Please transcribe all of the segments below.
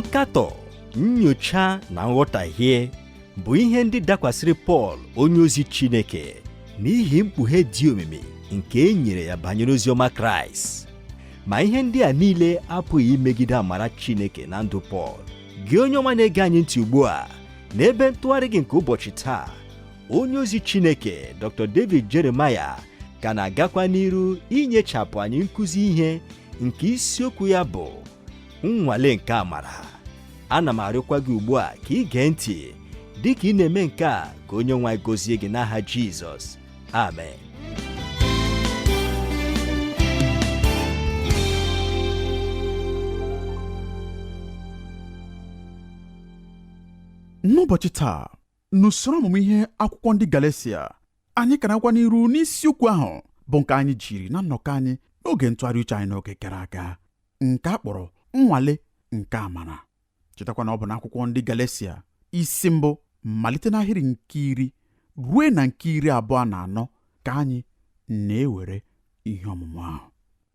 Nkatọ, nnyocha na nghọtahie bụ ihe ndị dakwasịrị Pọl onyeozi Chineke n'ihi mkpughe dị omimi nke e nyere ya banyere oziọma Kraịst. Ma ihe ndị a niile apụghị imegide amara Chineke na ndụ Pọl. Gị onye ọma na-ege anyị ntị ugbu a, n'ebe ntụgharị gị nke ụbọchị taa, onye ozi Chineke Dr. David Jeremiah ka na-agakwa n'iru inyechapụ anyị nkụzi ihe nke isiokwu ya bụ nnwale nke amara. Ana m arịọkwa gị ugbu a ka ị gee ntị dị ka ị na-eme nke a ka onye nwe anyị gọzie gị n'aha Jizọs. Amen. N'ụbọchị taa, n'usoro ọmụmụ ihe akwụkwọ ndị Galesia, anyị ka na-agakwa n'iru n'isiokwu ahụ bụ nke anyị jiri na nnọkọ anyị n'oge ntụgharị uche anyị n'oge gara aga, nke a kpọrọ nnwale nke amara. Chetakwa na ọ bụ n'akwụkwọ ndị Galesia isi mbụ malite n'ahịrị nke 10 ruo na nke 24 ka anyị na-ewere ihe ọmụmụ ahụ.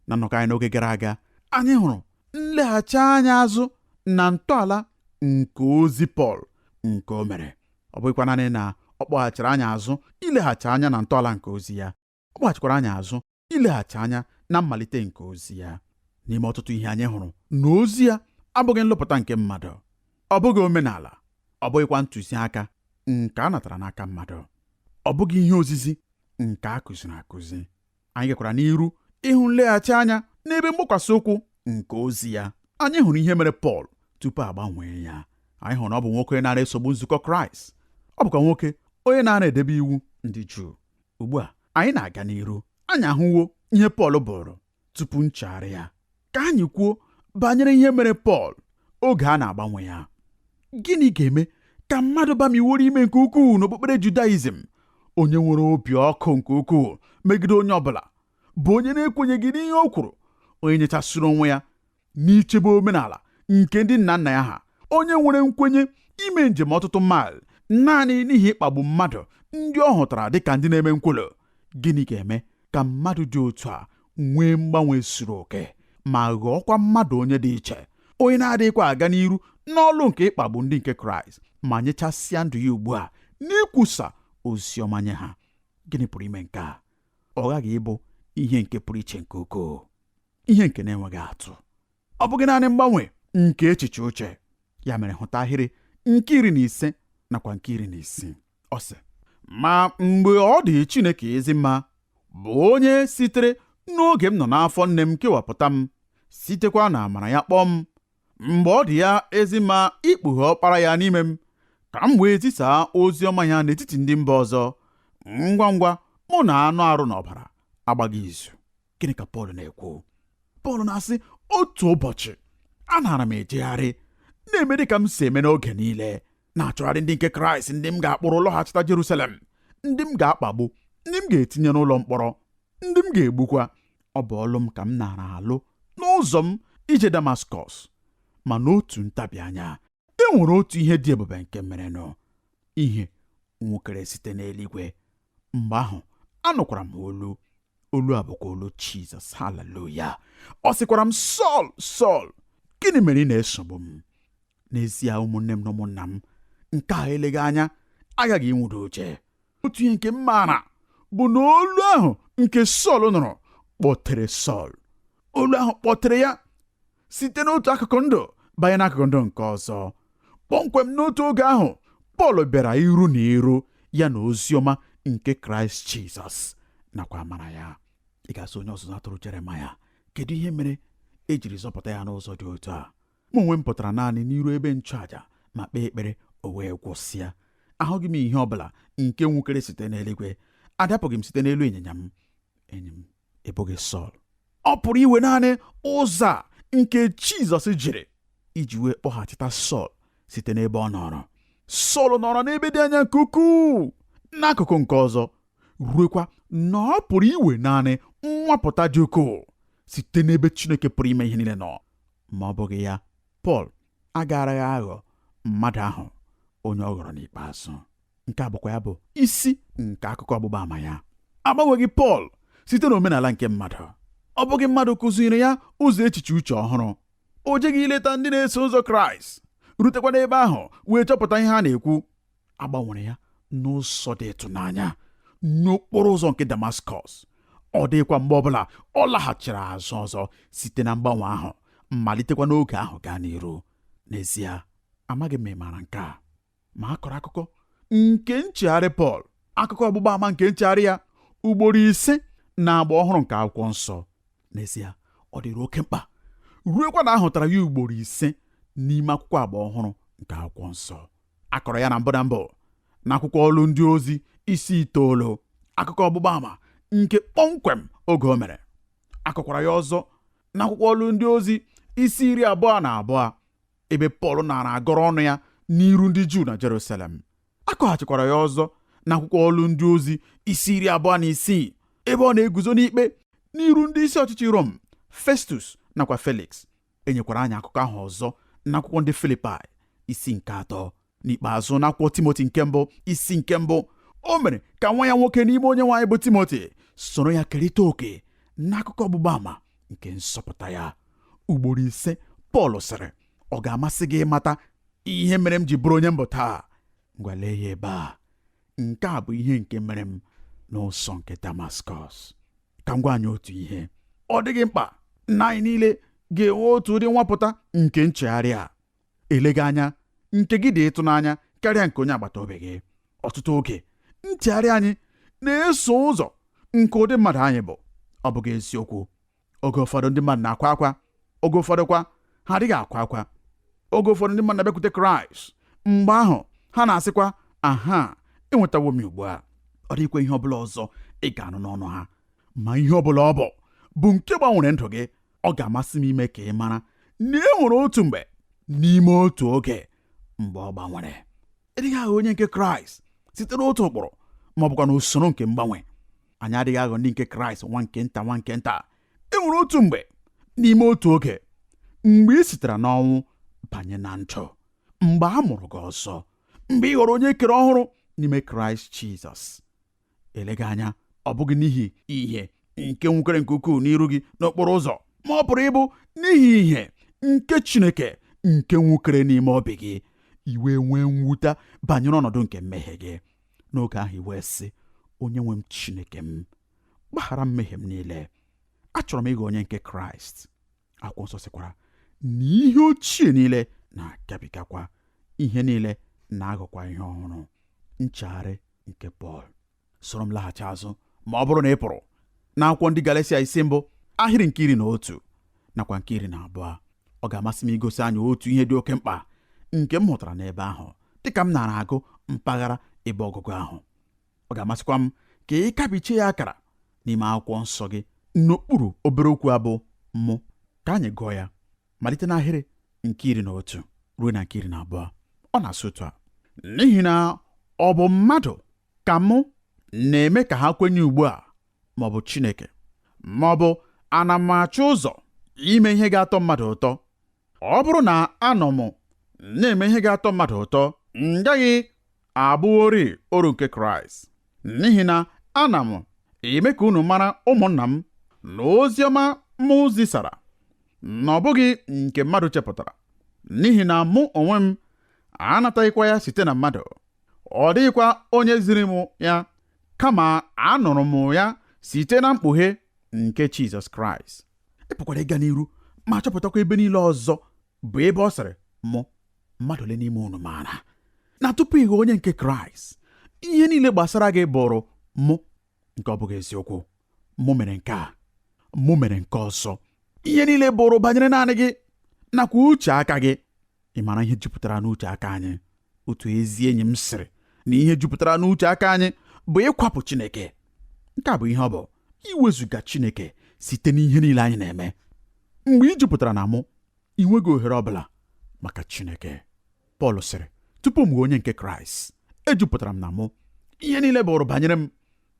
Na nnọkọ anyị n'oge gara aga, anyị hụrụ nleghachi anya azụ na ntọala nke ozi Pọl nke o mere. Ọ bụghịkwa naanị na ọ kpọghachiri anyị azụ ileghachi anya na ntọala nke ozi ya, ọ kpọghachikwara anyị azụ ileghachi anya na mmalite nke ozi ya. N'ime ọtụtụ ihe anyị hụrụ na ozi ya abụghị nlụpụta nke mmadụ, ọ bụghị omenala, ọ bụghịkwa ntụziaka nke a natara n'aka mmadụ, ọ bụghị ihe ozizi nke a kụziri akụzi. Anyị gakwara n'iru ịhụ nleghachi anya n'ebe mgbakwasị ụkwụ nke ozi ya. Anyị hụrụ ihe mere Pọl tupu a gbanwee ya. Anyị hụrụ na ọ bụ nwoke nara esogbu nzukọ Kraịst, ọ bụkwa nwoke onye nara edebe iwu ndị Juu. Ugbu a anyị na-aga n'iru, anyị ahụwo ihe Pọl bụrụ tupu nchegharị ya. Ka anyị kwuo banyere ihe mere Pọl oge a na-agbanwe ya. Gịnị ga-eme ka mmadụ bamiworo ime nke ukwuu n'okpukpere Judaism, onye nwere obi ọkụ nke ukwuu megide onye ọbụla, bụ onye na-ekwenyeghị n'ihe o kwuru, onye nyechasịrị onwe ya n'ichebe omenala nke ndị nna nna ya ha, onye nwere nkwenye ime njem ọtụtụ maịl naanị n'ihi ịkpagbu mmadụ ndị ọ hụtara dịka ndị na-eme nkwulu? Gịnị ga-eme ka mmadụ dị otu a nwee mgbanwe zuru oke ma ghọọkwa mmadụ onye dị iche, onye na-adịghịkwa aga n'iru n'ọlụ nke ịkpagbu ndị nke Kraịst ma nyechasịa ndụ ya ugbu a n'ikwusa ozi ọma nye ha? Gịnị pụrụ ime nke a? Ọ ghaghị ịbụ ihe nke pụrụ iche nke ukwuu, ihe nke na-enweghị atụ. Ọ bụghị naanị mgbanwe nke echiche uche. Ya mere hụta ahịrị nke 15 nakwa nke 16. Ọ sị, ma mgbe ọ dị Chineke ezi mma, bụ onye sitere n'oge m nọ n'afọ nne m kewapụta m, sitekwa na amara ya kpọọ m, mgbe ọ dị ya ezi mma ikpughe ọkpara ya n'ime m, ka m wee zisaa ozi ọma ya n'etiti ndị mba ọzọ, ngwa ngwa mụ na anụ arụ na ọbara agbaghị izu. Gịnị ka Pọl na-ekwu? Pọl na-asị, otu ụbọchị anara m ejegharị na-eme dị ka m si eme n'oge niile, na-achọgharị ndị nke Kraịst ndị m ga-akpụrụ lọghachita Jerusalem, ndị m ga-akpagbu, ndị m ga-etinye n'ụlọ mkpọrọ, ndị m ga-egbukwa. Ọ bụ ọlụ m ka m nara alụ n'ụzọ m ije Damaskọs. Ma n'otu ntabi anya, e nwere otu ihe dị ebube nke merenụ. Ihe nwukere site n'eluigwe. Mgbe ahụ anụkwara m olu. Olu a bụkwa olu Jizọs. Haleluya! Ọ sịkwara m, Sọl, Sọl, gịnị mere ị na-esogbu m? N'ezie ụmụnne m na ụmụnna m, nke a eleghị anya aghaghị ịnwụdo uche. Otu ihe nke m maara bụ na olu ahụ nke Sọl nụrụ kpọtere Sọl. Olu ahụ kpọtere ya site n'otu akụkụ ndụ banye n'akụkụ ndụ nke ọzọ. Kpọmkwem n'otu oge ahụ, Pọl bịara iru na iru ya na ozi ọma nke Kraịst Jizọs nakwa amara ya. Ị ga-asị onye ọzụzụ atụrụ Jeremaya, kedu ihe mere e jiri zọpụta ya n'ụzọ dị otu a? Mụ onwe m pụtara naanị n'iru ebe nchụaja ma kpee ekpere, o wee gwụsịa. Ahụghị m ihe ọ bụla nke nwukere site n'eluigwe. Adapụghị m site n'elu ịnyịnya m. Enyi m, ị bụghị Sọl. Ọ pụrụ iwe naanị ụzọ a nke Jizọs jiri iji wee kpọghachita Sọl site n'ebe ọ nọrọ. Sọl nọrọ n'ebe dị anya nke ukwuu n'akụkụ nke ọzọ, ruekwa na ọ pụrụ iwe naanị nnwapụta dị ukwuu site n'ebe Chineke pụrụ ime ihe niile nọ. Ma ọ bụghị ya, Pọl agaraghị aghọ mmadụ ahụ onye ọ ghọrọ n'ikpeazụ. Nke a bụkwa ya bụ isi nke akụkọ ọgbụgba ama ya. Agbanweghị Pọl site n'omenala nke mmadụ. Ọ bụghị mmadụ kụziiri ya ụzọ echiche uche ọhụrụ. O jeghị ileta ndị na-eso ụzọ Kraịst, rutekwa n'ebe ahụ wee chọpụta ihe ha na-ekwu. A gbanwere ya n'ụzọ dị ịtụnanya n'okporo ụzọ nke Damaskọs. Ọ dịghịkwa mgbe ọbụla ọ laghachiri azụ ọzọ site na mgbanwe ahụ, malitekwa n'oge ahụ gaa n'iru. N'ezie, amaghị m ma ị maara nke a, ma a kọrọ akụkọ nke nchegharị Pọl, akụkọ ọgbụgba ama nke nchegharị ya ugboro 5 na agba ọhụrụ nke akwụkwọ nsọ. N'ezie, ọ dịrị oke mkpa, ruekwa na a hụtara ya ugboro 5 n'ime akwụkwọ agba ọhụrụ nke akwụkwọ nsọ. A kọrọ ya na mbụ na mbụ na akwụkwọ ọlụ ndị ozi isi 9, akụkọ ọgbụgba ama nke kpọmkwem oge o mere. A kọkwara ya ọzọ na akwụkwọ ọlụ ndị ozi isi 22, ebe Pọl nara agọrọ ọnụ ya n'iru ndị Juu na Jerusalem. A kọghachikwara ya ọzọ na akwụkwọ ọlụ ndị ozi isi 26, ebe ọ na-eguzo n'ikpe n'iru ndị isi ọchịchị Rom, Festus nakwa Felix. E nyekwara anyị akụkọ ahụ ọzọ n'akwụkwọ ndị Filipaị isi nke 3. N'ikpeazụ, n'akwụkwọ Timoti nke mbụ isi nke 1, o mere ka nwa ya nwoke n'ime onye nwe anyị bụ Timoti soro ya kerịta oke n'akụkọ ọgbụgba ama nke nzọpụta ya. Ugboro 5 Pọl sịrị, ọ ga-amasị gị ịmata ihe mere m ji bụrụ onye m bụ taa? Ngwa, lee ya ebe a. Nke a bụ ihe nke mere m n'ụzọ nke Damaskọs. Ka m gwa anyị otu ihe, ọ dịghị mkpa na anyị niile ga-enwe otu ụdị nwapụta nke nchegharị a. Eleghị anya nke gị dị ịtụnanya karịa nke onye agbata obi gị. Ọtụtụ oge nchegharị anyị na-eso ụzọ nke ụdị mmadụ anyị bụ. Ọ bụghị eziokwu? Oge ụfọdụ ndị mmadụ na-akwa akwa, oge ụfọdụ kwa ha adịghị akwa akwa. Oge ụfọdụ ndị mmadụ na-abịakwute Kraịst, mgbe ahụ ha na-asịkwa, aha, enwetawo m ugbu a. Ọ dịghịkwa ihe ọbụla ọzọ ị ga-anụ n'ọnụ ha. Ma ihe ọbụla ọ bụ nke gbanwere ndụ gị, ọ ga-amasị m ime ka ị mara na e nwere otu mgbe n'ime otu oge mgbe ọ gbanwere. Ị dịghị aghọ onye nke Kraịst site n'otu ụkpụrụ ma ọ bụkwa n'usoro nke mgbanwe. Anyị adịghị aghọ ndị nke Kraịst nwa nke nta nwa nke nta. E nwere otu mgbe n'ime otu oge mgbe ị sitere n'ọnwụ banye na ndụ, mgbe a mụrụ gị ọzọ, mgbe ị ghọrọ onye ekere ọhụrụ n'ime Kraịst Jizọs. Eleghị anya ọ bụghị n'ihi ihe nke nwukere nke ukwuu n'iru gị n'okporo ụzọ, ma ọ pụrụ ịbụ n'ihi ihe nke Chineke nke nwukere n'ime obi gị, i wee nwee mwute banyere ọnọdụ nke mmehie gị. N'oge ahụ i wee sị, onye nwe m Chineke m, gbaghara mmehie m niile, achọrọ m ịghọ onye nke Kraịst. Akwụkwọ nsọ sịkwara na ihe ochie niile na-agabigakwa, ihe niile na-aghọkwa ihe ọhụrụ. Nchegharị nke Pọl. Soro m laghachi azụ ma ọ bụrụ na ị pụrụ n'akwụkwọ ndị Galatia isi 1 ahịrị nke 11 nakwa nke 12. Ọ ga-amasị m igosi anyị otu ihe dị oke mkpa nke m hụtara n'ebe ahụ dịka m nara agụ mpaghara ebe ọgụgụ ahụ. Ọ ga-amasịkwa m ka ị kabichie ya akara n'ime akwụkwọ nsọ gị n'okpuru obere okwu abụ mụ. Ka anyị gụọ ya malite n'ahịrị nke 11 ruo na nke 12. Ọ na-asị otu a: n'ihi na ọ bụ mmadụ ka mụ na-eme ka ha kwenye ugbu a, ma ọ bụ Chineke, ma ọ bụ ana m achọ ụzọ ime ihe ga-atọ mmadụ ụtọ. Ọ bụrụ na anọ m na-eme ihe ga-atọ mmadụ ụtọ, m gaghị abụworị oru nke Kraịst. N'ihi na ana m eme ka unu mara, ụmụnna m, na ozi ọma mụ zisara, na ọ bụghị nke mmadụ chepụtara, n'ihi na mụ onwe m anataghịkwa ya site na mmadụ, ọ dịghịkwa onye ziri m ya, kama anụrụ m ya site na mkpughe nke Jizọs Kraịst. Ị pụkwara ịga n'iru ma chọpụtakwa ebe niile ọzọ bụ ebe ọ sịrị mụ. Mmadụ ole n'ime unu maara na tupu ị ghọọ onye nke Kraịst, ihe niile gbasara gị bụrụ mụ, nke ọ bụghị eziokwu? Mụ mere nke a, mụ mere nke ọzọ. Ihe niile bụrụ banyere naanị gị nakwa uche aka gị. Ị maara ihe jupụtara n'uche aka anyị? Otu ezi enyi m sịrị na ihe jupụtara n'uche aka anyị bụ ịkwapụ Chineke. Nke a bụ ihe ọ bụ, iwezuga Chineke site n'ihe niile anyị na-eme. Mgbe ị jupụtara na mụ, ị nweghị ohere ọbụla maka Chineke. Pọl sịrị, tupu m ghọọ onye nke Kraịst, ejupụtara m na mụ. Ihe niile bụrụ banyere m,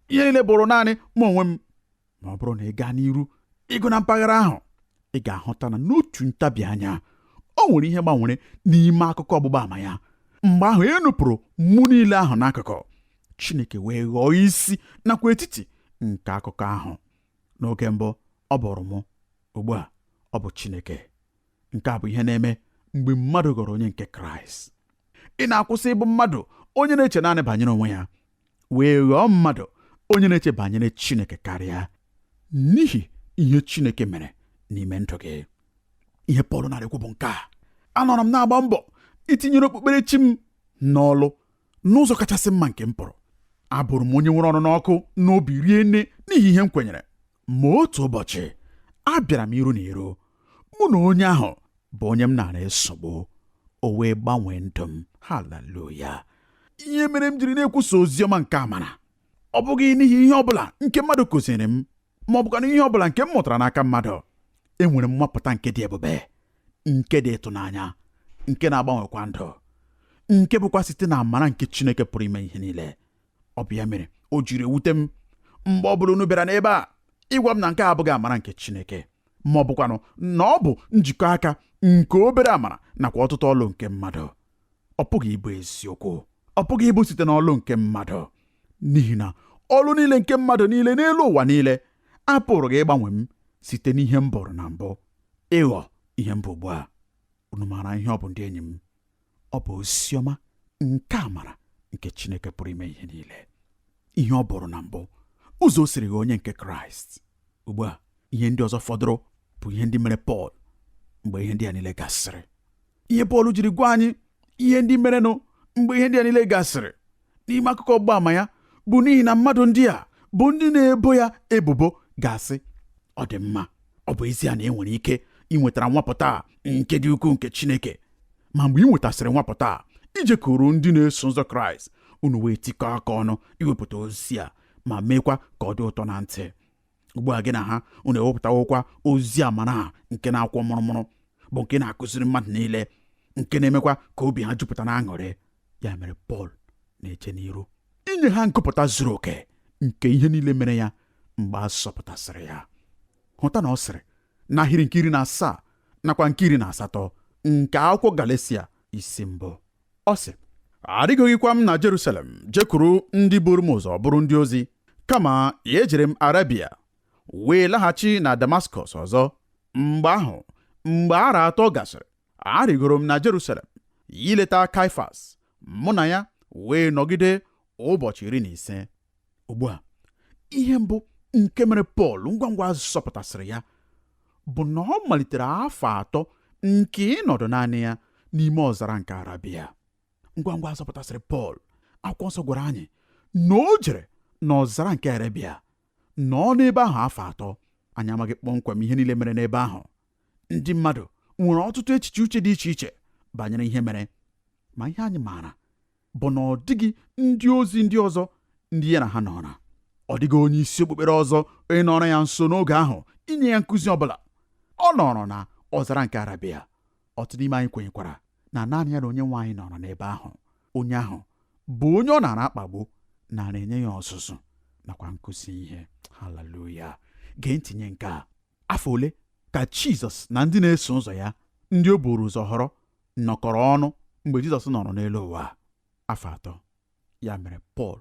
ihe niile bụrụ naanị mụ onwe m. Ma ọ bụrụ na ị gaa n'iru ịgụ na mpaghara ahụ, ị ga-ahụta na n'otu ntabi anya o nwere ihe gbanwere n'ime akụkọ ọgbụgba ama ya. Mgbe ahụ e nupụrụ mụ niile ahụ n'akụkụ, Chineke wee ghọọ isi nakwa etiti nke akụkọ ahụ. N'oge mbụ ọ bụrụ mụ, ugbu a ọ bụ Chineke. Nke a bụ ihe na-eme mgbe mmadụ ghọrọ onye nke Kraịst. Ị na-akwụsị ịbụ mmadụ onye na-eche naanị banyere onwe ya, wee ghọọ mmadụ onye na-eche banyere Chineke karịa, n'ihi ihe Chineke mere n'ime ndụ gị. Ihe Pọl na-ekwu bụ nke a: anọrọ m na-agba mbọ itinyere okpukperechi m n'ọlụ n'ụzọ kachasị mma nke m pụrụ. Abụrụ m onye nwere ọnụ n'ọkụ n'obi rie nne n'ihi ihe m kwenyere. Ma otu ụbọchị abịara m iru na iru mụ na onye ahụ bụ onye m nara esogbu, o wee gbanwee ndụ m. Haleluya! Ihe mere m jiri na-ekwusa ozi ọma nke amara, ọ bụghị n'ihi ihe ọbụla nke mmadụ kụziri m, ma ọ bụkwa ihe ọbụla nke m mụtara n'aka mmadụ. Enwere m nwapụta nke dị ebube, nke dị ịtụnanya, nke na-agbanwekwa ndụ, nke bụkwa site na amara nke Chineke pụrụ ime ihe niile. Ọ bụ ya mere o jiri ewute m mgbe ọ bụla unu bịara n'ebe a ịgwa m na nke a abụghị amara nke Chineke, ma ọ bụkwanụ na ọ bụ njikọ aka nke obere amara nakwa ọtụtụ ọlụ nke mmadụ. Ọ pụghị ịbụ eziokwu. Ọ pụghị ịbụ site n'ọlụ nke mmadụ, n'ihi na ọlụ niile nke mmadụ niile n'elu ụwa niile apụrụ gị ịgbanwe m site n'ihe m bụrụ na mbụ ịghọ ihe m bụ ugbu a. Unu maara ihe ọ bụ, ndị enyi m? Ọ bụ ozi ọma nke amara nke Chineke pụrụ ime ihe niile. Ihe ọ bụrụ na mbụ, ụzọ o siri ghọọ onye nke Kraịst. Ugbu a, ihe ndị ọzọ fọdụrụ bụ ihe ndị mere Pọl mgbe ihe ndị a niile gasịrị. Ihe Pọl jiri gwa anyị ihe ndị merenụ mgbe ihe ndị a niile gasịrị n'ime akụkọ ọgba ama ya bụ n'ihi na mmadụ ndị a bụ ndị na-ebo ya ebubo ga-asị, ọ dị mma, ọ bụ ezie na e nwere ike inwetara nwapụta a nke dị ukwuu nke Chineke, ma mgbe ị nwetasịrị nwapụta a, ijekuru ndị na-eso ụzọ Kraịst, unu wee tikọọ aka ọnụ iwepụta ozi a ma meekwa ka ọ dị ụtọ na ntị. Ugbu a gị na ha unu ewepụtawokwa ozi amara a nke na-akwọ mụrụmụrụ, bụ nke na-akụziri mmadụ niile, nke na-emekwa ka obi ha jupụta na aṅụrị. Ya mere Pọl na-eche n'iru inye ha nkụpụta zuru oke nke ihe niile mere ya mgbe a zọpụtasịrị ya. Hụta na ọ sịrị n'ahịrị nke 17 nakwa nke 18 nke akwụkwọ Galesia isi mbụ, ọ sị, arịgoghịkwa m na Jerusalem jekwuru ndị buru m ụzọ bụrụ ndị ozi, kama ejere m Arabia wee laghachi na Damaskọs ọzọ. Mgbe ahụ, mgbe arọ 3 gasịrị, arịgoro m na Jerusalem ileta Kaifas, mụ na ya wee nọgide ụbọchị 15. Ugbu a, ihe mbụ nke mere Pọl ngwa ngwa zọpụtasịrị ya bụ na ọ malitere afọ 3 nke ịnọdụ naanị ya n'ime ọzara nke Arabia. Ngwa ngwa zọpụtasịrị Pọl, akwụkwọ nsọ gwara anyị na o jere n'ọzara nke Arabia, nọ n'ebe ahụ afọ 3. Anyị amaghị kpọmkwem ihe niile mere n'ebe ahụ. Ndị mmadụ nwere ọtụtụ echiche uche dị iche iche banyere ihe mere, ma ihe anyị maara bụ na ọ dịghị ndị ozi ndị ọzọ ndị ya na ha nọrọ. Ọ dịghị onye isi okpukpere ọzọ ịnọrọ ya nso n'oge ahụ inye ya nkụzi ọbụla. Ọ nọrọ na ọzara nke Arabia. Ọtụtụ n'ime anyị kwenyekwara na naanị ya na onye nwe anyị nọrọ n'ebe ahụ. Onye ahụ bụ onye ọ nara akpagbu nara enye ya ọzụzụ nakwa nkụzi ihe. Haleluya! Gee ntinye nke a. Afọ ole ka Jizọs na ndị na-eso ụzọ ya ndị o buru ụzọ họrọ nọkọrọ ọnụ mgbe Jizọs nọrọ n'elu ụwa? Afọ 3. Ya mere Pọl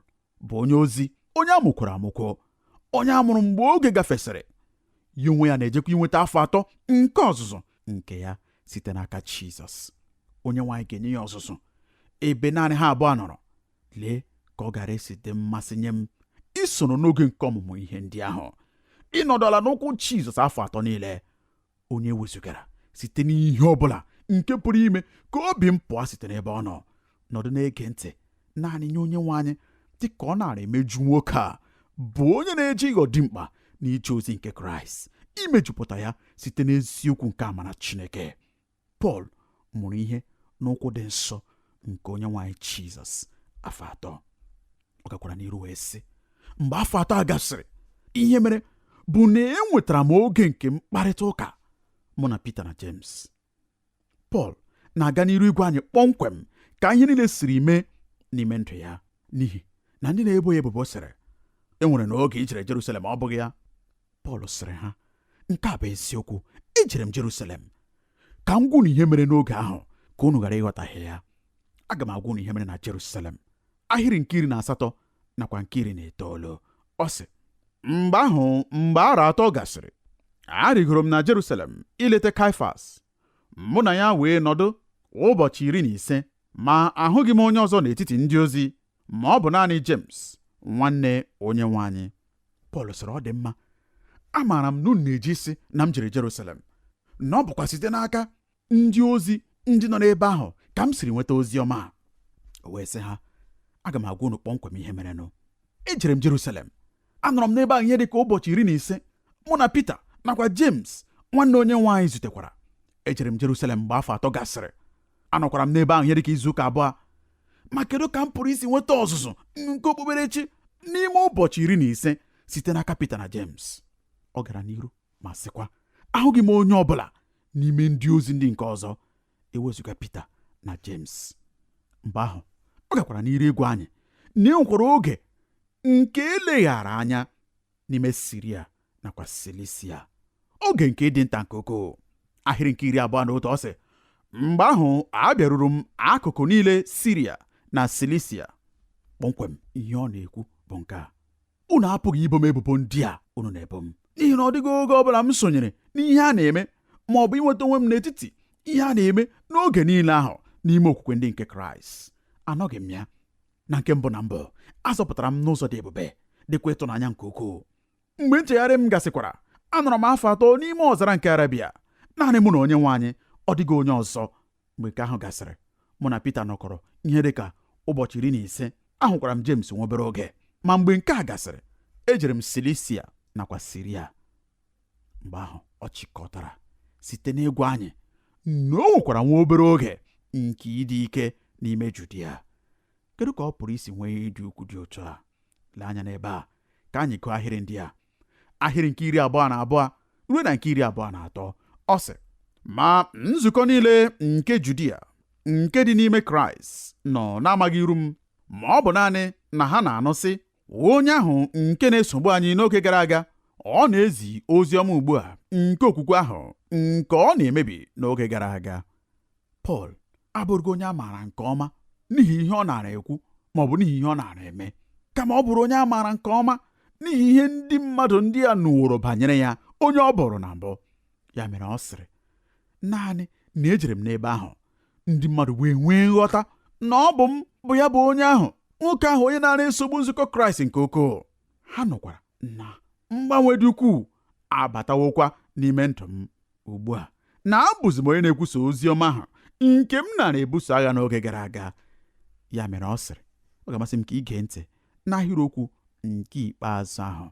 bụ onye ozi, onye a mụkwara amụkwọ, onye a mụrụ mgbe oge gafesịrị. Ya onwe ya na-ejekwa inweta afọ 3 nke ọzụzụ nke ya site n'aka Jizọs. Onye nwe anyị ga-enye ya ọzụzụ ebe naanị ha abụọ nọrọ. Lee ka ọ gara esi dị mmasị nye m isoro n'oge nke ọmụmụ ihe ndị ahụ, ịnọdụ ala n'ụkwụ Jizọs afọ 3 niile, onye wezugara site n'ihe ọ bụla nke pụrụ ime ka obi m pụọ site n'ebe ọ nọ, nọdụ na-ege ntị naanị nye onye nwe anyị dị ka ọ nara emeju nwoke a bụ onye na-eji ịghọ dimkpa na ije ozi nke Kraịst, imejupụta ya site n'eziokwu nke amara Chineke. Pọl mụrụ ihe n'ụkwụ dị nsọ nke onye nwe anyị Jizọs afọ 3. Ọ gakwara n'iru wee sị, mgbe afọ 3 a gasịrị, ihe mere bụ na enwetara m oge nke mkparịta ụka mụ na Pita na James. Pọl na-aga n'iru igwe anyị kpọmkwem ka ihe niile siri mee n'ime ndụ ya, n'ihi na ndị na-ebo ya ebubo sịrị, e nwere n'oge ijere Jerusalem, ọ bụghị ya? Pọl sịrị ha, nke a bụ eziokwu, ejere m Jerusalem ka m gwa unu ihe mere n'oge ahụ ka unu ghara ịghọtahie ya. Aga m agwa unu ihe mere na Jerusalem. Ahịrị nke 18 nakwa nke 19, ọ sị, mgbe ahụ, mgbe arọ 3 gasịrị, arịgoro m na Jerusalem ileta Kaifas, Mụ na ya wee nọdụ ụbọchị 15, ma ahụghị m onye ọzọ n'etiti ndị ozi, ma ọ bụ naanị James nwanne Onyenwe anyị. Pọl sịrị, ọ dị mma, amaara m na unu na-eji isi na m jere Jerusalem, na ọ bụkwa site n'aka ndị ozi ndị nọ n'ebe ahụ ka m siri nweta ozi ọma a. O wee sị ha, aga m agwa unu kpọmkwem ihe merenụ. Ejere m Jerusalem, anọrọ m n'ebe ahụ ihe dị ka ụbọchị 15, mụ na Pita nakwa James nwanne Onyenwe anyị zutekwara. Ejere m Jerusalem mgbe afọ 3 gasịrị, anọkwara m n'ebe ahụ ihe dị ka izu ụka 2. Ma kedu ka m pụrụ isi nweta ọzụzụ nke okpukperechi n'ime ụbọchị 15 site n'aka Pita na James? Ọ gara n'iru ma sịkwa, ahụghị m onye ọbụla n'ime ndị ozi ndị nke ọzọ ewezụga Pita na James. Mgbe ahụ ọ gakwara n'iru ịgwa anyị na e nwekwara oge nke eleghara anya n'ime Siria nakwa Silisia, oge nke ịdị nta nke ukwuu. Ahịrị nke 21 ọ sị, mgbe ahụ abịaruru m akụkụ niile Siria na Silisia. Kpọmkwem ihe ọ na-ekwu bụ nke a, unu apụghị ibo m ebubo ndị a unu na-ebo m, n'ihi na ọ dịghị oge ọbụla m sonyere n'ihe a na-eme ma ọ bụ inweta onwe m n'etiti ihe a na-eme n'oge niile ahụ n'ime okwukwe ndị nke Kraịst. Anọghị m ya. Na nke mbụ na mbụ, azọpụtara m n'ụzọ dị ebube dịkwa ịtụnanya nke ukwuu. Mgbe nchegharị m gasịkwara, anọrọ m afọ 3 n'ime ọzara nke Arabia, naanị mụ na Onyenwe anyị, ọ dịghị onye ọzọ. Mgbe nke ahụ gasịrị, mụ na Pita nọkọrọ ihe dị ka ụbọchị 15, ahụkwara m James nwa obere oge. Ma mgbe nke a gasịrị, ejere m Silisia nakwa Siria. Mgbe ahụ ọ chịkọtara site n'ịgwa anyị na o nwekwara nwa obere oge nke ịdị ike n'ime Judia. Kedu ka ọ pụrụ isi nwee ịdị ukwu dị otu a? Lee anya n'ebe a ka anyị gụọ ahịrị ndị a, ahịrị nke 22 ruo na nke 23. Ọ sị, ma nzukọ niile nke Judia nke dị n'ime Kraịst nọ na-amaghị iru m, ma ọ bụ naanị na ha na-anụ sị, onye ahụ nke na-esogbu anyị n'oge gara aga, ọ na-ezi ozi ọma ugbu a nke okwukwe ahụ nke ọ na-emebi n'oge gara aga. Pọl abụrụghị onye a maara nke ọma n'ihi ihe ọ nara ekwu ma ọ bụ n'ihi ihe ọ nara eme, kama ọ bụrụ onye a maara nke ọma n'ihi ihe ndị mmadụ ndị a nụworo banyere ya, onye ọ bụrụ na mbụ. Ya mere ọ sịrị, naanị na ejere m n'ebe ahụ, ndị mmadụ wee nwee nghọta na ọ bụ m bụ ya bụ onye ahụ, nwoke ahụ onye nara esogbu nzukọ Kraịst nke ukwuu. Ha nụkwara na mgbanwe dị ukwuu abatawokwa n'ime ndụ m ugbu a, na abụzi m onye na-ekwusa ozi ọma ahụ nke m nara ebuso agha n'oge gara aga. Ya mere ọ sịrị, ọ ga-amasị m ka ị gee ntị n'ahịrịokwu nke ikpeazụ ahụ,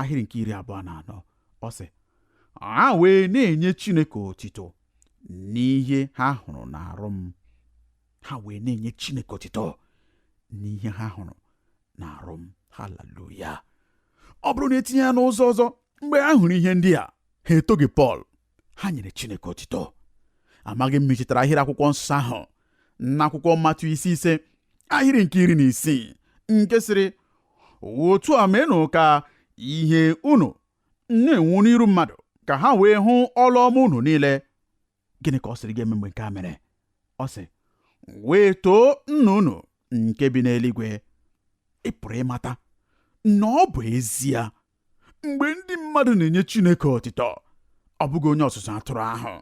ahịrị nke 24. Ọ sị, ha wee na-enye Chineke otito n'ihe ha hụrụ n'arụ m. Ha wee na-enye Chineke otito n'ihe ha hụrụ n'arụ m. Haleluya! Ọ bụrụ na etinye ya n'ụzọ ọzọ, mgbe ha hụrụ ihe ndị a, ha etoghị Pọl, ha nyere Chineke otito. Amaghị m ma i chetara ahịrị akwụkwọ nsọ ahụ n'akwụkwọ Matiu isi 5 ahịrị nke 16 nke sịrị, otu a meenụ ka ihe unu na-enwu n'iru mmadụ, ka ha wee hụ ọlụ ọma unu niile. Gịnị ka ọ sịrị ga-eme mgbe nke a mere? Ọ sị, wee too nna unu nke bi n'eluigwe. Ị pụrụ ịmata na ọ bụ ezie mgbe ndị mmadụ na-enye Chineke otito, ọ bụghị onye ọzụzụ atụrụ ahụ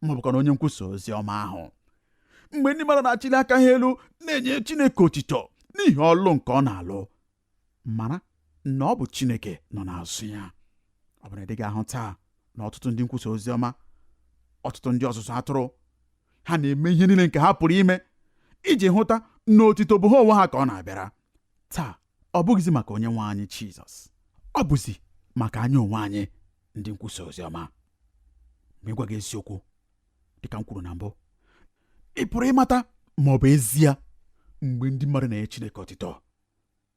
ma ọ bụkwa na onye nkwusa ozi ọma ahụ. Mgbe ndị mmadụ na-achịli aka ha elu na-enye Chineke otito n'ihi ọlụ nke ọ na-alụ, mara na ọ bụ Chineke nọ n'azụ ya. Ọ bụ na ị dịghị ahụ taa na ọtụtụ ndị nkwusa ozi ọma, ọtụtụ ndị ọzụzụ atụrụ, ha na-eme ihe niile nke ha pụrụ ime iji hụta na otito bụ ha onwe ha ka ọ na-abịara. Taa ọ bụghịzi maka onye nwe anyị Jizọs, ọ bụzi maka anyị onwe anyị ndị nkwusa ozi ọma. Ma ịgwa gị eziokwu, dịka m kwuru na mbụ, ị pụrụ ịmata ma ọ bụ ezie mgbe ndị mmadụ na-enye Chineke otito,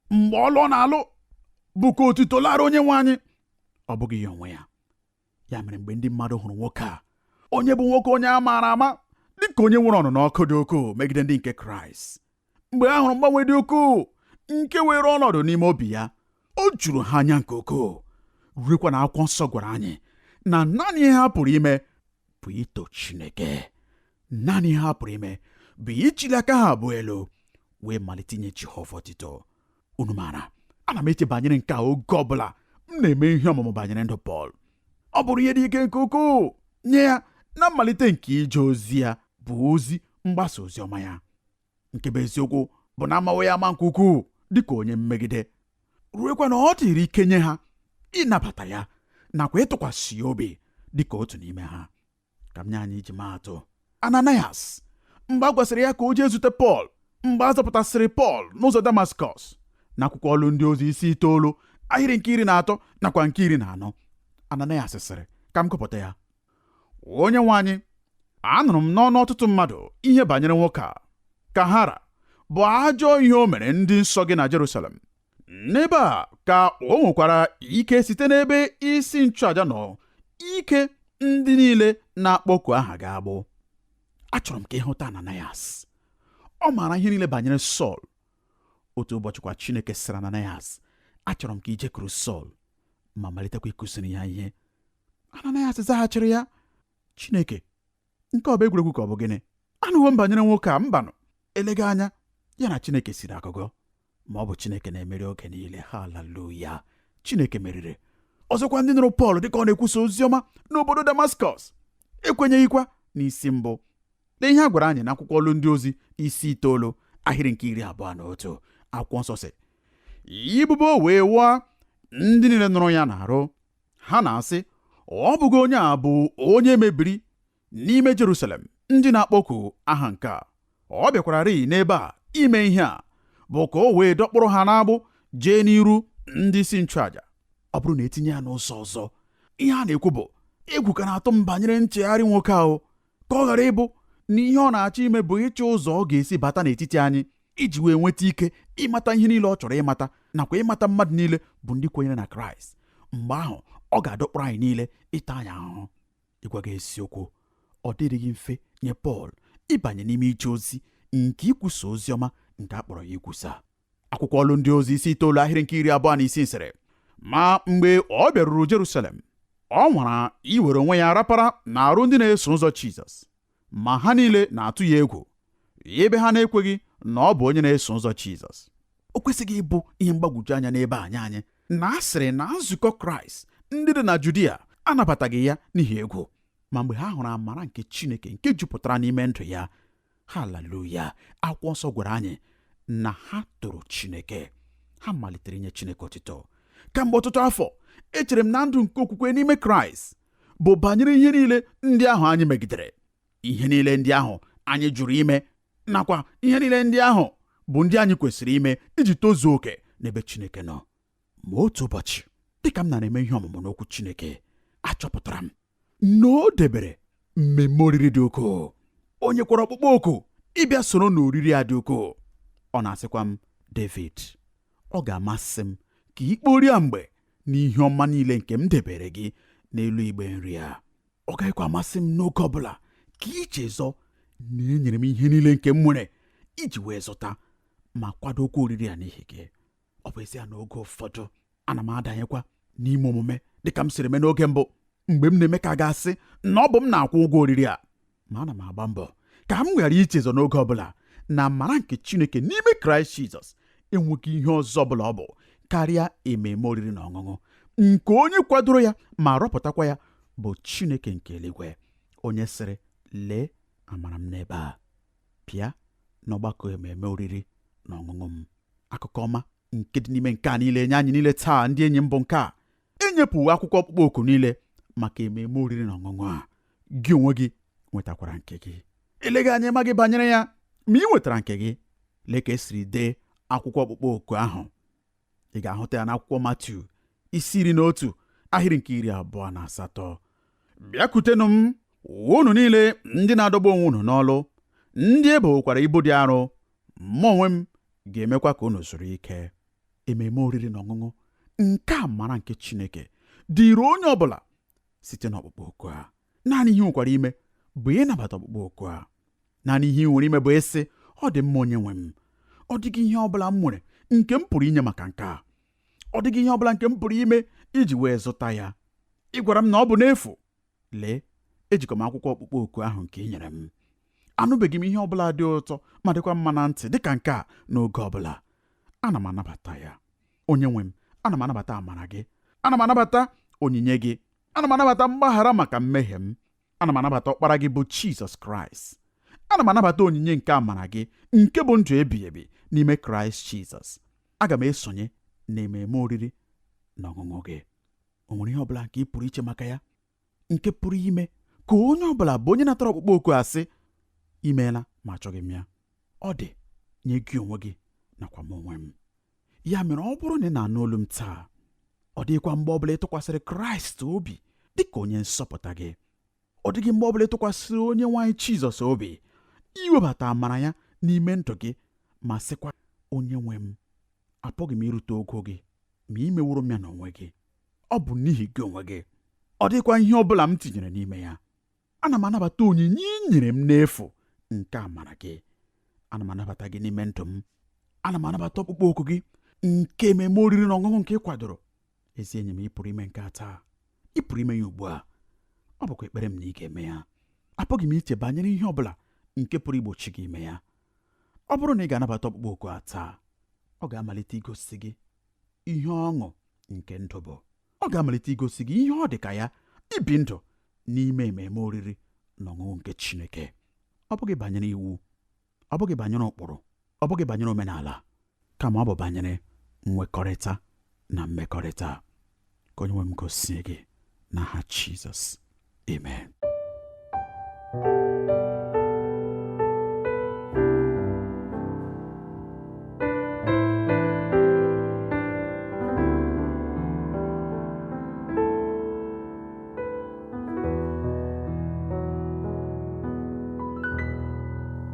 mgbe ọlụ ọ na-alụ bụ ka otito lara onye nwe anyị, ọ bụghị ya onwe ya. Ya mere mgbe ndị mmadụ hụrụ nwoke a, onye bụ nwoke onye a maara ama dịka onye nwere ọnụnọ ọkụ dị ukwuu megide ndị nke Kraịst, mgbe ha hụrụ mgbanwe dị ukwuu nke were ọnọdụ n'ime obi ya, o juru ha anya nke ukwuu, ruekwa na akwụkwọ nsọ gwara anyị na naanị ihe ha pụrụ ime bụ ito Chineke. Naanị ihe ha pụrụ ime bụ ichili aka ha abụọ elu wee malite inye Jehova otito. Unu maara, ana m eche banyere nke a oge ọbụla m na-eme ihe ọmụmụ banyere ndụ Pọl. Ọ bụrụ ihe dị ike nke ukwuu nye ya Na mmalite nke ije ozi ya bụ ozi mgbasa ozi ọma ya. Nke bụ eziokwu bụ na amawo ya ama nke ukwuu dịka onye mmegide, ruekwa na ọ dịrị ike nye ha ịnabata ya nakwa ịtụkwasị ya obi dịka otu n'ime ha. Ka m nye anyị iji maa atụ, Ananias, mgbe a gwasịrị ya ka o jee zute Pọl mgbe a zọpụtasịrị Pọl n'ụzọ Damaskọs, na akwụkwọ ọlụ ndị ozi isi 9 ahịrị nke 13 nakwa nke 14, Ananias sịrị, ka m gụpụta ya: Onye nwe anyị, anụrụ m n'ọnụ ọtụtụ mmadụ ihe banyere nwoke a, ka hara bụ ajọ ihe o mere ndị nsọ gị na Jerusalem. N'ebe a ka o nwekwara ike site n'ebe isi nchụaja nọ ike ndị niile na-akpọku aha gị agbụ. Achọrọ m ka ị hụta Ananias. Ọ maara ihe niile banyere Sọl. Otu ụbọchị kwa Chineke sịrị Ananias, achọrọ m ka i jekwuru Sọl ma malitekwa ịkụziri ya ihe. Ananias zaghachiri ya, Chineke, nke ọ bụ egwuregwu ka ọ bụ gịnị? Anụwo m banyere nwoke a, mbanụ. Eleghị anya ya na Chineke siri agụgọ, ma ọ bụ Chineke na-emeri oge niile. Haleluya, Chineke meriri. Ọzọkwa, ndị nụrụ Pọl dịka ọ na-ekwusa ozi ọma n'obodo Damaskọs ekwenyeghịkwa n'isi mbụ. Lee ihe a gwara anyị n'akwụkwọ ọlụ ndị ozi isi 9 ahịrị nke 21. Akwụkwọ nsọ sị, ibubo wee wụọ ndị niile nụrụ ya n'arụ, ha na-asị, ọ bụghị onye a bụ onye mebiri n'ime Jerusalem ndị na-akpọku aha nke a? Ọ bịakwara rịị n'ebe a ime ihe a bụ ka o wee dọkpụrụ ha n'agbụ jee n'iru ndị isi nchụaja. Ọ bụrụ na etinye ya n'ụzọ ọzọ, ihe a na-ekwu bụ egwu ka na-atụ m banyere nchegharị nwoke ahụ, ka ọ ghara ịbụ na ihe ọ na-achọ ime bụ ịchọ ụzọ ọ ga-esi bata n'etiti anyị iji wee nweta ike ịmata ihe niile ọ chọrọ ịmata nakwa ịmata mmadụ niile bụ ndị kwenyere na Kraịst. Mgbe ahụ ọ ga-adọkpụrụ anyị niile ịta anyị ahụhụ. Ịgwa gị eziokwu, ọ dịrịghị mfe nye Pọl ịbanye n'ime ije ozi nke ikwusa ozi ọma nke a kpọrọ ya ikwusa. Akwụkwọ ọlụ ndị ozi isi 9 ahịrị nke 26 sịrị, ma mgbe ọ bịaruru Jerusalem, ọ nwara iwere onwe ya rapara n'arụ ndị na-eso ụzọ Jizọs, ma ha niile na-atụ ya egwu, ebe ha na-ekweghị na ọ bụ onye na-eso ụzọ Jizọs. O kwesịghị ịbụ ihe mgbagwoju anya n'ebe anyị anyị na a sịrị na nzukọ Kraịst ndị dị na Judia anabataghị ya n'ihi egwu, ma mgbe ha hụrụ amara nke Chineke nke jupụtara n'ime ndụ ya, haleluya, akwụkwọ nsọ gwara anyị na ha toro Chineke. Ha malitere inye Chineke otito. Kamgbe ọtụtụ afọ, echere m na ndụ nke okwukwe n'ime Kraịst bụ banyere ihe niile ndị ahụ anyị megidere, ihe niile ndị ahụ anyị jụrụ ime, nakwa ihe niile ndị ahụ bụ ndị anyị kwesịrị ime iji tozuo oke n'ebe Chineke nọ. Ma otu ụbọchị, dịka m na-eme ihe ọmụmụ n'okwu Chineke, achọpụtara m na o debere mmemme oriri dị ukwuu. O nyekwara ọkpụkpọ oku ịbịa soro n'oriri a dị ukwuu. Ọ na-asịkwa m, David, ọ ga-amasị m ka ị kporie mgbe n'ihe ọma niile nke m debere gị n'elu igbe nri a. Ọ gaghịkwa amasị m n'oge ọbụla ka ị chezọ na enyere m ihe niile nke m nwere iji wee zụta ma kwadokwa oriri a n'ihi gị. Ọ bụ ezie na oge ụfọdụ ana m adanyekwa n'ime omume dịka m siri mee n'oge mbụ, mgbe m na-eme ka a ga-asị na ọ bụ m na-akwụ ụgwọ oriri a, ma ana m agba mbọ ka m ghara ichezọ n'oge ọbụla na amara nke Chineke n'ime Kraịst Jizọs enweghị ihe ọzọ ọbụla ọ bụ karịa ememe oriri na ọṅụṅụ nke onye kwadoro ya ma rọpụtakwa ya bụ Chineke nke eluigwe, onye sịrị, lee amara m n'ebe a, bịa n'ọgbakọ ememe oriri na ọṅụṅụ m. Akụkọ ọma nke dị n'ime nke a niile nye anyị niile taa, ndị enyi m, bụ nke a: enyepụwo akwụkwọ ọkpụkpọ oku niile maka ememe oriri na ọṅụṅụ a. Gị onwe gị nwetakwara nke gị. Eleghị anya ịmaghị banyere ya, ma ị nwetara nke gị. Lee ka esiri dee akwụkwọ ọkpụkpọ oku ahụ. Ị ga-ahụta ya n'akwụkwọ Matiu isi 11 ahịrị nke 28. Bịakwutenụ m, unu niile ndị na-adọgbu onwe unu n'ọlụ, ndị e bowokwara ibu dị arọ, mụ onwe m ga-emekwa ka unu zuru ike. Ememe oriri na ọṅụṅụ nke amara nke Chineke dịrị onye ọbụla site n'ọkpụkpọ oku a. Naanị ihe ị nwekwara ime bụ ịnabata ọkpụkpọ oku a. Naanị ihe ị nwere ime bụ ịsị, ọ dị mma onye nwe m, ọ dịghị ihe ọbụla m nwere nke m pụrụ inye maka nke a. Ọ dịghị ihe ọbụla nke m pụrụ ime iji wee zụta ya. Ị gwara m na ọ bụ n'efu. Lee, ejikọ m akwụkwọ ọkpụkpọ oku ahụ nke ị nyere m. Anụbeghị m ihe ọbụla dị ụtọ ma dịkwa mma na ntị dịka nke a n'oge ọbụla. Ana m anabata ya. Onye nwe m, ana m anabata amara gị. Ana m anabata onyinye gị. Ana m anabata mgbaghara maka mmehie m. Ana m anabata ọkpara gị bụ Jizọs Kraịst. Ana m anabata onyinye nke amara gị nke bụ ndụ ebighị ebi n'ime Kraịst Jizọs. Aga m esonye na ememe oriri na ọṅụṅụ gị. O nwere ihe ọ bụla nke ị pụrụ iche maka ya nke pụrụ ime ka onye ọ bụla bụ onye natara ọkpụkpọ oku asị imeela ma achọghị m ya? Ọ dị nye gị onwe gị nakwa m onwe m. Ya mere ọ bụrụ na ị na-anụ olu m taa, ọ dịghịkwa mgbe ọ bụla ị tụkwasịrị Kraịst obi dị ka onye nzọpụta gị, ọ dịghị mgbe ọ bụla ị tụkwasịrị onye nwe anyị Jizọs obi iwebata amara ya n'ime ndụ gị ma sịkwa, onye nwe m, apụghị m irute ogo gị, ma ị meworo m ya n'onwe gị. Ọ bụ n'ihi gị onwe gị. Ọ dịghịkwa ihe ọ bụla m tinyere n'ime ya. Ana m anabata onyinye ị nyere m n'efu nke amara gị. Ana m anabata gị n'ime ndụ m. Ana m anabata ọkpụkpọ oku gị nke ememe oriri na ọṅụṅụ nke ị kwadoro. Ezi enyi m, ị pụrụ ime nke a taa. Ị pụrụ ime ya ugbu a. Ọ bụkwa ekpere m na ị ga-eme ya. Apụghị m iche banyere ihe ọ bụla nke pụrụ igbochi gị ime ya. Ọ bụrụ na ị ga-anabata ọkpụkpọ oku a taa, ọ ga-amalite igosi gị ihe ọṅụ nke ndụ bụ. Ọ ga-amalite igosi gị ihe ọ dị ka ya ibi ndụ n'ime ememe oriri na ọṅụṅụ nke Chineke. Ọ bụghị banyere iwu, ọ bụghị banyere ụkpụrụ, ọ bụghị banyere omenala, kama ọ bụ banyere nwekọrịta na mmekọrịta. Ka onye nwe m gosie gị n'aha Jizọs. Amen.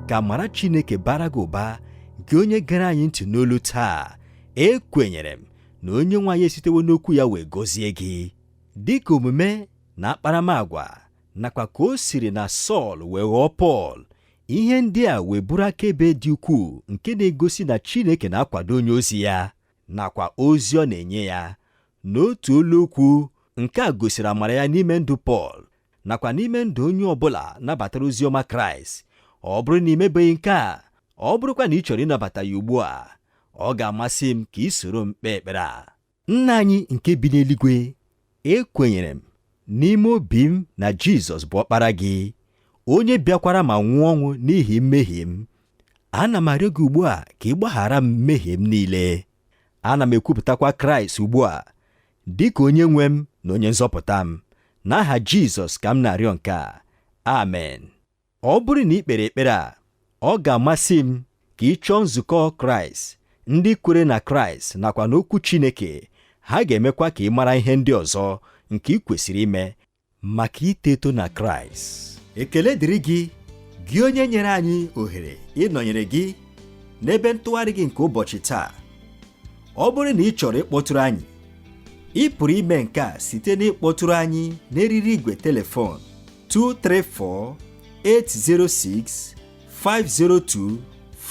Ka amara Chineke bara gị ụba, gị onye gere anyị ntị n'olu taa. Ekwenyere m na onye nwe anyị esitewo n'okwu ya wee gọzie gị dịka omume na akparamagwa nakwa ka o siri na Sọl wee ghọọ Pọl. Ihe ndị a wee bụrụ akaebe dị ukwuu nke na-egosi na Chineke na-akwado onye ozi ya nakwa ozi ọ na-enye ya. N'otu olu okwu, nke a gosiri amara ya n'ime ndụ Pọl nakwa n'ime ndụ onye ọbụla nabatara ozi ọma Kraịst. Ọ bụrụ na ị mebeghị nke a, ọ bụrụkwa na ị chọrọ ịnabata ya ugbu a, ọ ga-amasị m ka ị soro m kpee ekpere a. Nna anyị nke bi n'eluigwe, ekwenyere m n'ime obi m na Jizọs bụ ọkpara gị, onye bịakwara ma nwụọ ọnwụ n'ihi mmehie m. Ana m arịọ gị ugbu a ka ị gbaghara m mmehie m niile. Ana m ekwupụtakwa Kraịst ugbu a dị ka onye nwe m na onye nzọpụta m. N'aha Jizọs ka m na-arịọ nke a. Amen. Ọ bụrụ na ị kpere ekpere a, ọ ga-amasị m ka ị chọọ nzukọ Kraịst, ndị kwere na Kraịst nakwa n'okwu Chineke. Ha ga-emekwa ka ị mara ihe ndị ọzọ nke ị kwesịrị ime maka ito eto na Kraịst. Ekele dịrị gị, gị onye nyere anyị ohere ịnọnyere gị n'ebe ntụgharị gị nke ụbọchị taa. Ọ bụrụ na ị chọrọ ịkpọtụrụ anyị, ị pụrụ ime nke a site n'ịkpọtụrụ anyị n'eriri igwe telefon 234 806 502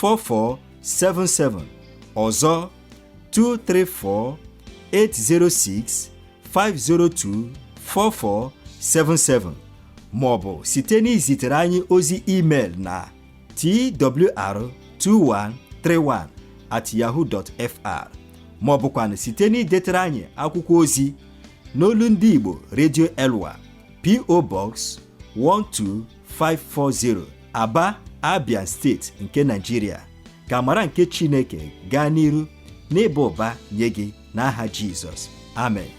4477. Ọzọ, 234 806 502 4477, ma ọ bụ site n'izitere anyị ozi email na twr2131@yahoo.fr, ma ọ bụkwanụ site n'idetere anyị akwụkwọ ozi n'olu ndị Igbo, Radio Elwa, P.O. Box 12540, Aba, Abia Steeti nke Nigeria. Ka amara nke Chineke gaa n'iru n'ịba ụba nye gị n'aha Jizọs. Amen.